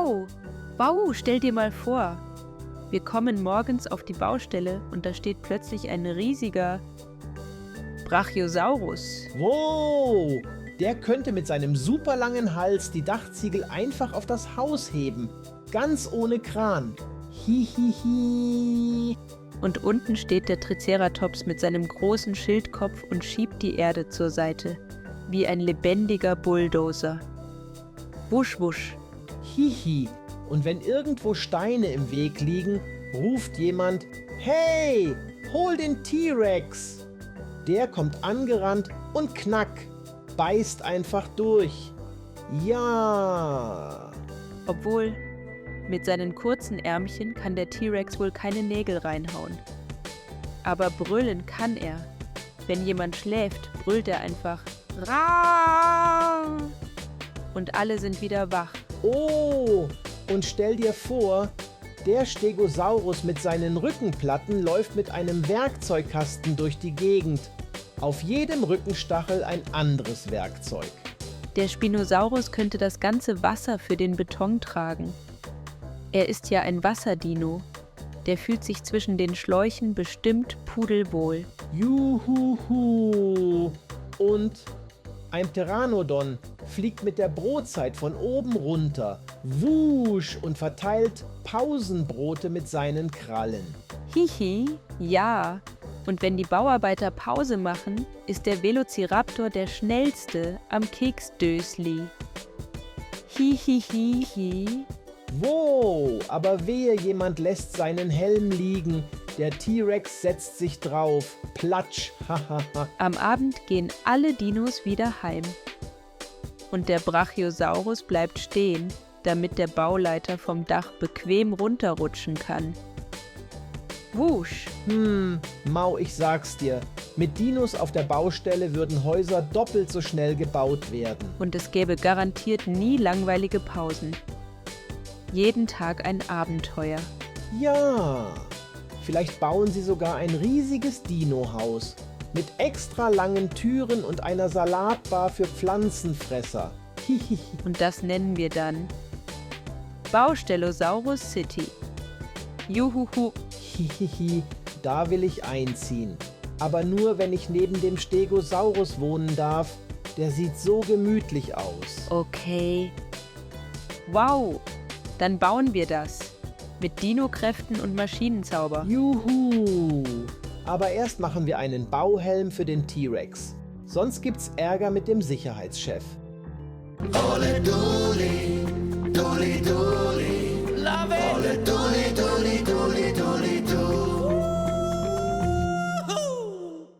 Wow! Wow, stell dir mal vor. Wir kommen morgens auf die Baustelle und da steht plötzlich ein riesiger Brachiosaurus. Wow, der könnte mit seinem super langen Hals die Dachziegel einfach auf das Haus heben. Ganz ohne Kran. Hihihi. Und unten steht der Triceratops mit seinem großen Schildkopf und schiebt die Erde zur Seite, wie ein lebendiger Bulldozer. Wusch, wusch. Hihi. Und wenn irgendwo Steine im Weg liegen, ruft jemand: Hey, hol den T-Rex! Der kommt angerannt und knack, beißt einfach durch. Ja! Obwohl, mit seinen kurzen Ärmchen kann der T-Rex wohl keine Nägel reinhauen. Aber brüllen kann er. Wenn jemand schläft, brüllt er einfach Ra! Und alle sind wieder wach. Oh, und stell dir vor, der Stegosaurus mit seinen Rückenplatten läuft mit einem Werkzeugkasten durch die Gegend. Auf jedem Rückenstachel ein anderes Werkzeug. Der Spinosaurus könnte das ganze Wasser für den Beton tragen. Er ist ja ein Wasserdino. Der fühlt sich zwischen den Schläuchen bestimmt pudelwohl. Juhuhu! Und ein Pteranodon fliegt mit der Brotzeit von oben runter, wusch, und verteilt Pausenbrote mit seinen Krallen. Hihi, ja. Und wenn die Bauarbeiter Pause machen, ist der Velociraptor der schnellste am Keksdösli. Hihihihi. Wow, aber wehe, jemand lässt seinen Helm liegen. Der T-Rex setzt sich drauf. Platsch, hahaha. Am Abend gehen alle Dinos wieder heim. Und der Brachiosaurus bleibt stehen, damit der Bauleiter vom Dach bequem runterrutschen kann. Wusch! Mau, ich sag's dir. Mit Dinos auf der Baustelle würden Häuser doppelt so schnell gebaut werden. Und es gäbe garantiert nie langweilige Pausen. Jeden Tag ein Abenteuer. Ja, vielleicht bauen sie sogar ein riesiges Dino-Haus mit extra langen Türen und einer Salatbar für Pflanzenfresser. Hihihi. Und das nennen wir dann Baustellosaurus City. Juhuhu. Hihihi, da will ich einziehen. Aber nur, wenn ich neben dem Stegosaurus wohnen darf. Der sieht so gemütlich aus. Okay. Wow, dann bauen wir das. Mit Dino-Kräften und Maschinenzauber. Juhu! Aber erst machen wir einen Bauhelm für den T-Rex. Sonst gibt's Ärger mit dem Sicherheitschef. Ole Doli, Doli Doli.